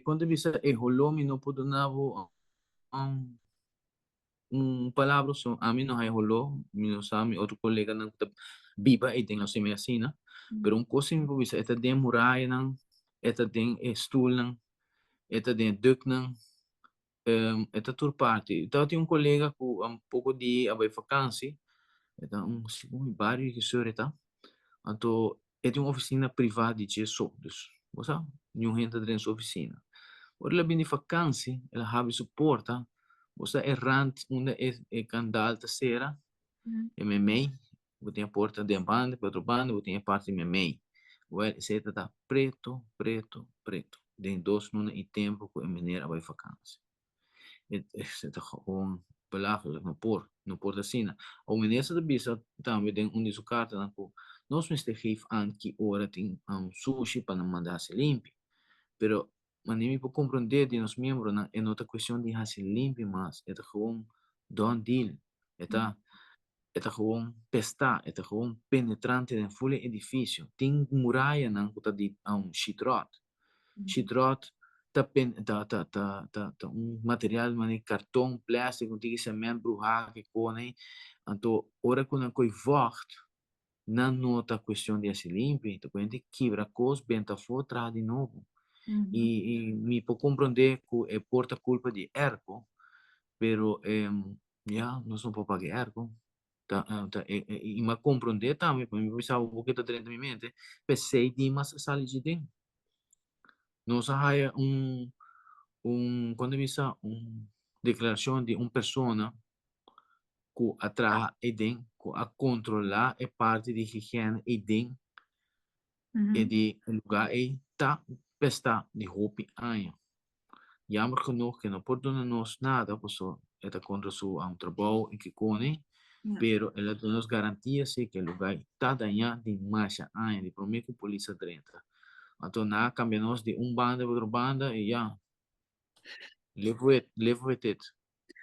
Kon ta bisa e holó mi no por duna bo un palabra so ami no hay holó, mi no sa mi otro koleganan ku ta biba ei den lo seme asina, pero un kos si mi por bisa, e ta den murayanan, e ta den e stulnan, e ta den e duknan, e ta tur parti. Tabatin un kolega ku un poko di a bai vakansi, e ta un segun mi bario regisseur e ta, anto e tin un ofisina privá di dje so, dus bo sa niun hende ta drenta su ofisina. Ora el a bini di vakansi, el a habri su porta, bo sa e rand unda e kandal ta sera, e meimei, bo tin e porta den banda, pa e otro banda bo tin e parti meimei. Wèl, esei ta ta preto, preto, preto, den dos luna i tempu ku e meneer a bai vakansi. E ta gewoon belachelijk, no por, no por ta asina. Awor minister ta bisa tambe den un di su kartanan ku nos mester geef aan ki ora tin sushi pa nan manda hasi limpi. Pero manera mi por komprondé di nos miembronan e no ta kuestion di hasi limpi mas, e ta gewoon done deal. E ta gewoon pestá, e ta gewoon penetrante den ful e edifisio. Tin murayanan ku ta di sheetrock. Sheetrock ta pen ta ta ta ta ta un material manera karton, plastic, un tiki cement bruhá ke kone. Anto ora ku nan koi vocht, nan no ta kuestion di hasi limpi, ta kuestion di kibra kos, benta afó, traha di nobo. I mi por komprondé ku e por ta kulpa di airco, pero ya, nos no por paga e airco. Ta ta i mi a komprondé tambe, mi por bisa bo ke ta drenta mi mente, p'esei Dimas a sali dje den. Nos a haya un kon ta bisa un deklarashon di un persona ku a traha eiden, ku a kontrolá e parti di higiene eiden, e di e lugá ei ta pestá di hopi aña. Jammer genoeg ke no por duna nos nada pasobra e ta kontra su trabou i kikoni, pero el a duna nos garantia si ke e lugá ei ta dañá di masha aña, di promé ku polis a drenta. Anto nan a kambia nos di un banda pa otro banda i ya, live with, live with it.